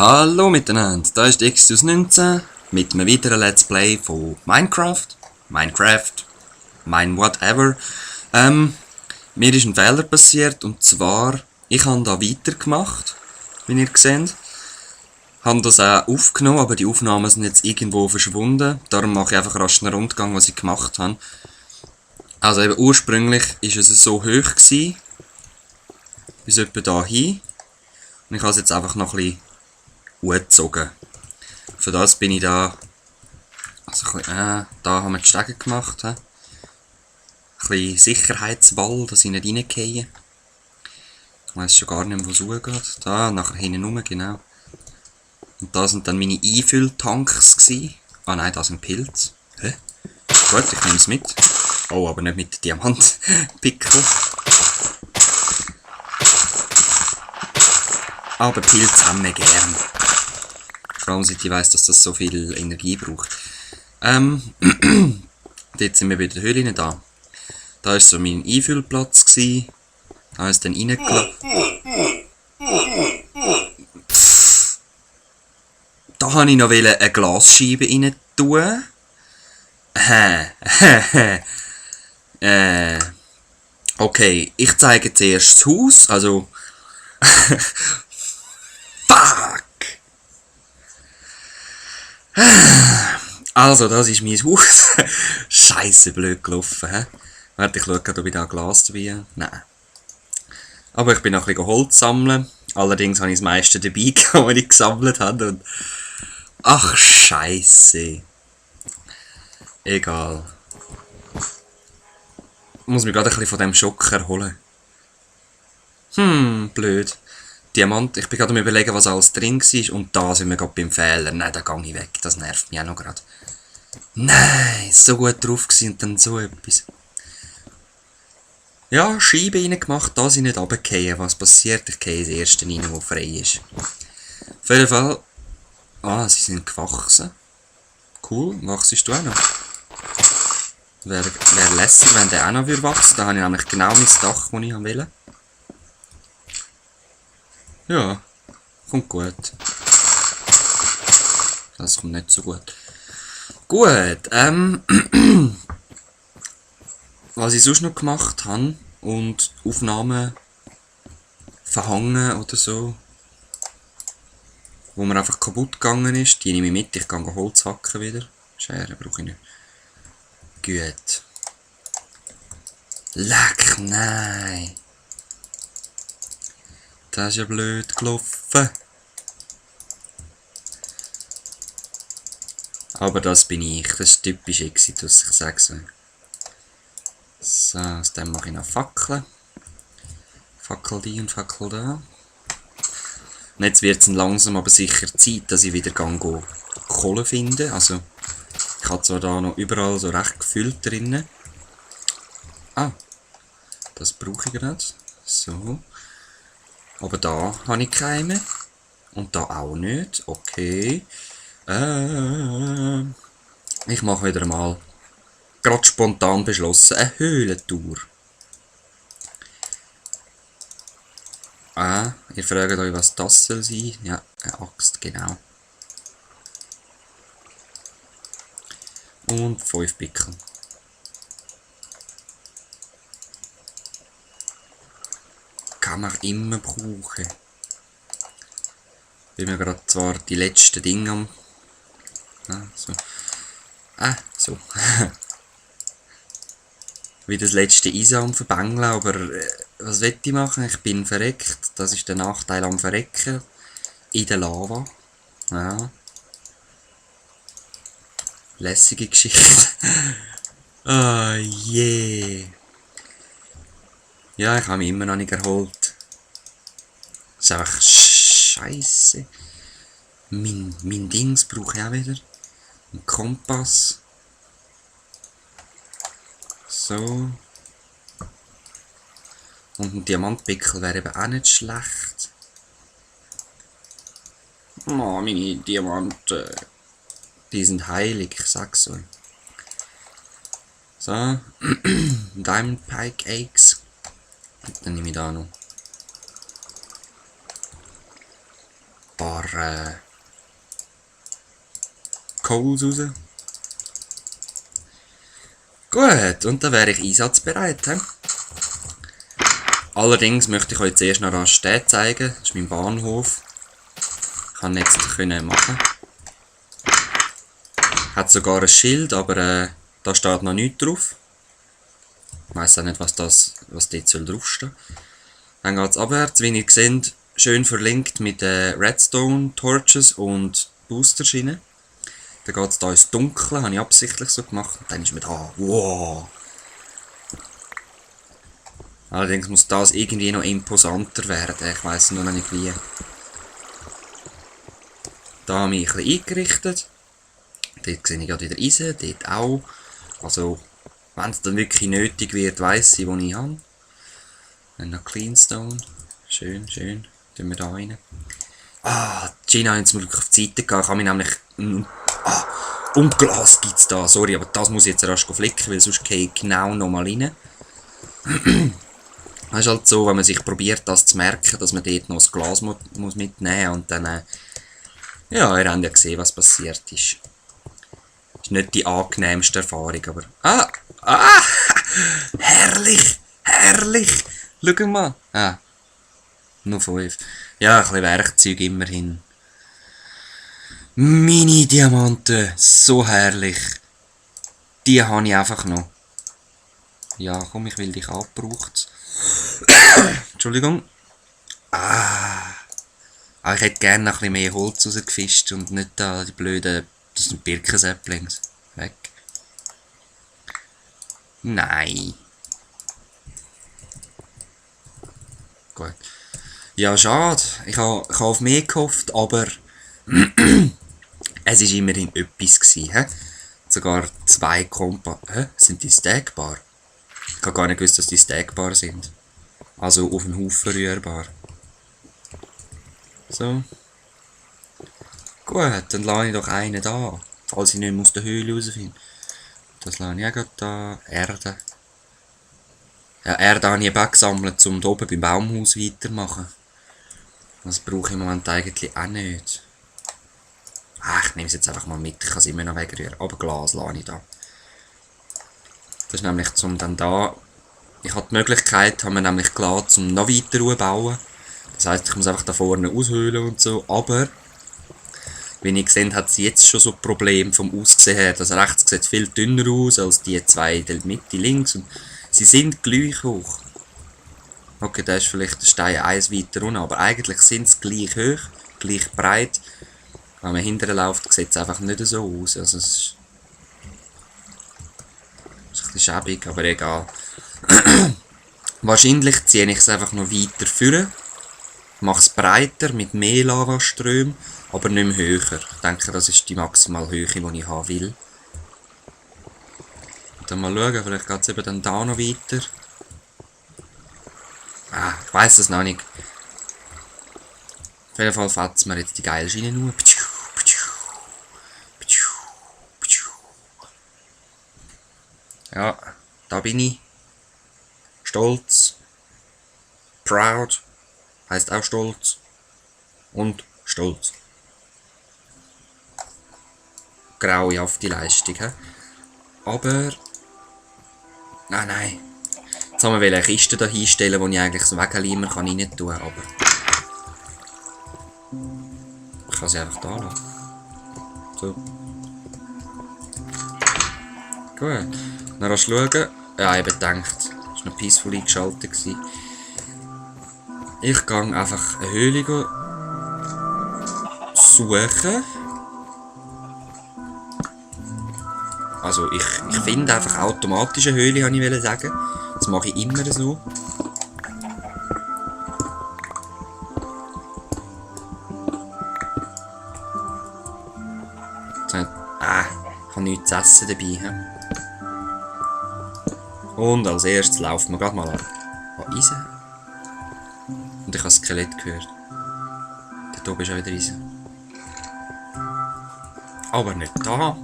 Hallo miteinander, da ist Xtus19 mit einem weiteren Let's Play von Minecraft, mein whatever. Mir ist ein Fehler passiert und zwar, ich habe da weitergemacht, wie ihr seht. Habe das auch aufgenommen, aber die Aufnahmen sind jetzt irgendwo verschwunden. Darum mache ich einfach rasch einen Rundgang, was ich gemacht habe. Also eben ursprünglich war es so hoch gewesen, bis etwa da hin. Und ich habe es jetzt einfach noch ein bisschen hochgezogen. Für das bin ich da, also ein bisschen, da haben wir die Stege gemacht. Ein bisschen Sicherheitswall, dass ich nicht reingehe. Ich weiss schon gar nicht mehr, wo es hochgeht. Da, nachher hinten rum, genau. Und da sind dann meine Einfülltanks gewesen. Ah nein, da sind Pilze. Hä? Gut, ich nehme es mit. Oh, aber nicht mit Diamantpickel. Aber Pilze haben wir gern. Vor allem seit ich weiss, dass das so viel Energie braucht. Dort sind wir bei der Höhle da. Da war so mein Einfüllplatz gewesen. Da ist dann reingelassen. Da wollte ich noch eine Glasscheibe rein tun. Okay, ich zeige zuerst das Haus. Also. Fuck! Also, das ist mein Haus. Scheiße blöd gelaufen, hä? Warte, ich schaue gerade, ob ich da Glas dabei habe. Nein. Aber ich bin noch ein bisschen Holz sammeln. Allerdings habe ich das meiste dabei gehabt, was ich gesammelt habe. Und ach, Scheiße. Egal. Ich muss mich gerade ein bisschen von dem Schock erholen. Blöd. Diamant, ich bin gerade am überlegen, was alles drin war. Und da sind wir gerade beim Fehler. Nein, da gehe ich weg. Das nervt mich auch noch gerade. Nein, so gut drauf gewesen und dann so etwas. Ja, Scheibe reingemacht, da sie nicht runterfallen. Was passiert? Ich gehe ins erste rein, wo frei ist. Auf jeden Fall. Ah, sie sind gewachsen. Cool, wachst du auch noch? Wäre lässig, wenn der auch noch wachsen würde. Da habe ich nämlich genau mein Dach, das ich will. Ja, kommt gut. Das kommt nicht so gut. Gut, was ich sonst noch gemacht habe und Aufnahmen verhangen oder so, wo mir einfach kaputt gegangen ist, die nehme ich mit, ich gehe Holz hacken wieder. Schere brauche ich nicht. Gut. Leck, nein. Das ist ja blöd gelaufen. Aber das bin ich. Das ist typisch Exitus, ich sag's euch. So, aus dem mache ich noch Fackeln. Fackel die und Fackel da. Und jetzt wird es langsam aber sicher Zeit, dass ich wieder Kohle finde. Also, ich habe zwar da noch überall so recht gefüllt drinnen. Ah, das brauche ich gerade. So. Aber da habe ich keine. Und da auch nicht. Okay. Ich mache wieder mal, gerade spontan beschlossen, eine Höhlentour. Ihr fragt euch, was das soll sein. Ja, eine Axt, genau. Und 5 Pickel. Kann man immer brauchen. Weil wir gerade zwar die letzten Dinge am... so. So. Wie das letzte Eisen am Verbängeln, aber was will ich machen? Ich bin verreckt. Das ist der Nachteil am Verrecken. In der Lava. Ja. Lässige Geschichte. Ah, je. Ja, ich habe mich immer noch nicht erholt. Das ist einfach scheiße. Mein Dings brauche ich auch wieder. Ein Kompass. So. Und ein Diamantpickel wäre eben auch nicht schlecht. Oh, meine Diamanten. Die sind heilig, ich sag's euch. So. Diamond Pike Eggs. Dann nehme ich da noch. paar Coals raus. Gut, und dann wäre ich einsatzbereit. He? Allerdings möchte ich euch zuerst noch Raststätte zeigen. Das ist mein Bahnhof. Ich kann jetzt machen. Hat sogar ein Schild, aber da steht noch nichts drauf. Ich weiss auch nicht, was dort draufstehen soll. Dann geht es abwärts, wie ihr seht, schön verlinkt mit Redstone Torches und Boosterschienen. Dann geht es hier ins Dunkle, habe ich absichtlich so gemacht. Und dann ist man da. Wow! Allerdings muss das irgendwie noch imposanter werden. Ich weiss nur noch nicht wie. Da habe ich mich ein bisschen eingerichtet. Dort sehe ich gerade wieder Eisen, dort auch. Also, wenn es dann wirklich nötig wird, weiss ich, wo ich habe. Dann noch Cleanstone. Schön, schön. Tun wir da rein. Gina hat jetzt mal auf die Seite gegangen. Ich habe mich nämlich... und Glas gibt es da. Sorry, aber das muss ich jetzt rasch flicken, weil sonst gehe ich genau nochmal rein. Es ist halt so, wenn man sich probiert, das zu merken, dass man dort noch das Glas muss mitnehmen muss. Und dann... ja, ihr habt ja gesehen, was passiert ist. Ist nicht die angenehmste Erfahrung, aber... herrlich! Herrlich! Schau mal! Nur 5. Ja, ein bisschen Werkzeug immerhin. Mini-Diamanten! So herrlich! Die habe ich einfach noch. Ja, komm, ich will dich abbrauchen. Entschuldigung. Ich hätte gerne noch ein bisschen mehr Holz rausgefischt und nicht da die blöden... Das sind Birkensäpplings. Weg. Nein. Gut. Ja, schade. Ich habe auf mehr gehofft, aber es war immerhin etwas gewesen, he? Sogar 2 sind die stackbar? Ich habe gar nicht gewusst, dass die stackbar sind. Also auf einen Haufen rührbar. So. Gut, dann lasse ich doch einen da, falls ich nicht mehr aus der Höhle rausfinde. Das lasse ich auch gerade da. Erde. Ja, Erde habe ich eben gesammelt, um hier oben beim Baumhaus weiterzumachen. Das brauche ich im Moment eigentlich auch nicht. Ich nehme es jetzt einfach mal mit, ich kann es immer noch wegrühren. Aber Glas lasse ich da. Das ist nämlich zum dann da... Ich habe die Möglichkeit, haben wir nämlich Glas zum noch weiter bauen. Das heisst, ich muss einfach da vorne aushöhlen und so, aber... Wie ihr gesehen hat sie jetzt schon so Probleme vom Aussehen her. Das rechts sieht viel dünner aus als die 2 in der Mitte links. Und sie sind gleich hoch. Okay, da ist vielleicht der Stein 1 weiter unten, aber eigentlich sind sie gleich hoch, gleich breit. Wenn man hinterher läuft, sieht es einfach nicht so aus. Also es ist ein bisschen schäbig, aber egal. Wahrscheinlich ziehe ich es einfach noch weiter führen. Mache es breiter mit mehr Lavaströmen, aber nicht mehr höher. Ich denke, das ist die maximale Höhe, die ich haben will. Und dann mal schauen, vielleicht geht es eben dann da noch weiter. Ich weiss es noch nicht. Auf jeden Fall fetzen wir jetzt die geile Schiene nur. Ja, da bin ich. Stolz. Proud. Heißt auch stolz. Und stolz. Graue auf die Leistung. He? Aber... Nein. Jetzt haben wir eine Kiste da hinstellen, wo ich eigentlich das Wegelimmer rein tun kann, aber... Ich kann sie einfach da lassen. So. Gut. Dann kannst du schauen. Ja, ich habe gedacht, es war noch peaceful eingeschaltet. Ich gehe einfach eine Höhle suchen. Also ich finde einfach automatisch eine Höhle, wollte ich sagen. Das mache ich immer so. Ich habe nichts zu essen dabei. He? Und als erstes laufen wir gerade mal an Eisen. Und ich habe das Skelett gehört. Dort oben ist auch wieder Eisen. Aber nicht da.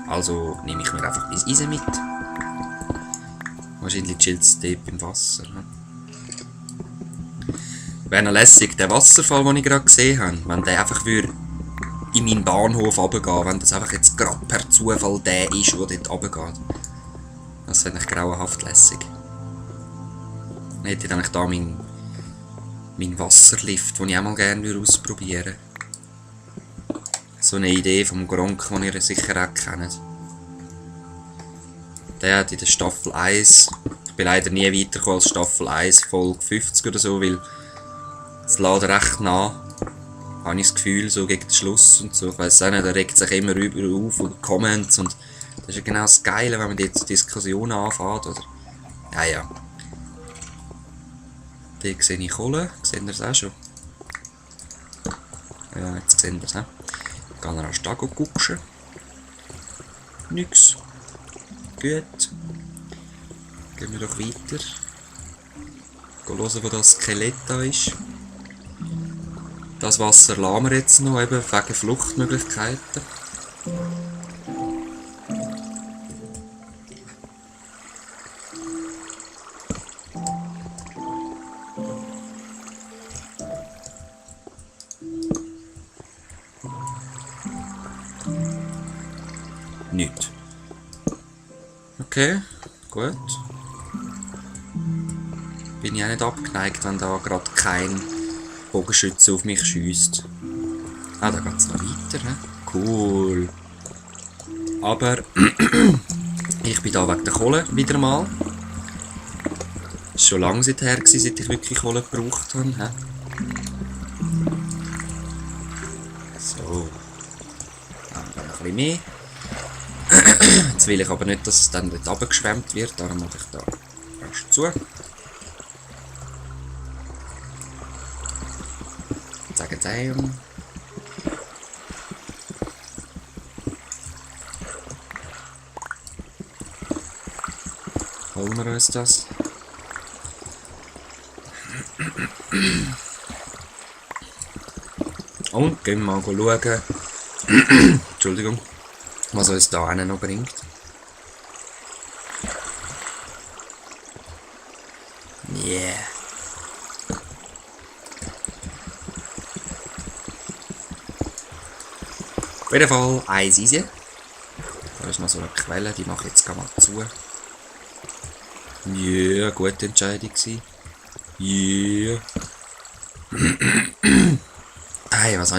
Also nehme ich mir einfach mein Eisen mit. Wahrscheinlich chillt es dort im Wasser. Ne? Wäre noch lässig, der Wasserfall, den ich gerade gesehen habe, wenn der einfach würde in meinen Bahnhof runtergehen, wenn das einfach jetzt gerade per Zufall der ist, der dort runtergeht. Das wäre eigentlich grauenhaft lässig. Dann hätte ich eigentlich da meinen Wasserlift, den ich auch mal gerne ausprobieren würde. So eine Idee vom Gronk, die ihr sicher auch kennt. Der hat in der Staffel 1, ich bin leider nie weitergekommen als Staffel 1, Folge 50 oder so, weil es lädt recht nah, habe ich das Gefühl, so gegen den Schluss und so. Ich weiss auch nicht, der regt sich immer über auf und Comments und das ist ja genau das Geile, wenn man jetzt Diskussionen anfängt, oder? Ja, ja. Hier sehe ich Kohle, seht ihr das auch schon? Ja, jetzt sehen wir es auch. Gehen wir erst da gucken. Nix. Gut. Gehen wir doch weiter. Gehen hören, wo das Skelett da ist. Das Wasser lassen wir jetzt noch, eben wegen Fluchtmöglichkeiten. Nicht. Okay, gut. Bin ich auch nicht abgeneigt, wenn da gerade kein Bogenschütze auf mich schiesst. Ah, da geht es noch weiter, he? Cool. Aber ich bin da wegen der Kohle wieder mal. Es war schon lange her, seit ich wirklich Kohle gebraucht habe. He? So. Dann noch ein bisschen mehr. Jetzt will ich aber nicht, dass es dann dort runtergeschwemmt wird, darum mache ich da erst zu. Sagen Sie. Holen wir uns das. Und gehen wir mal schauen. Entschuldigung. Was uns da noch bringt. Yeah. Auf jeden Fall eins easy. Da ist noch so eine Quelle, die mache ich jetzt mal zu. Ja, yeah, gute Entscheidung gewesen. Yeah. Hey, was habe ich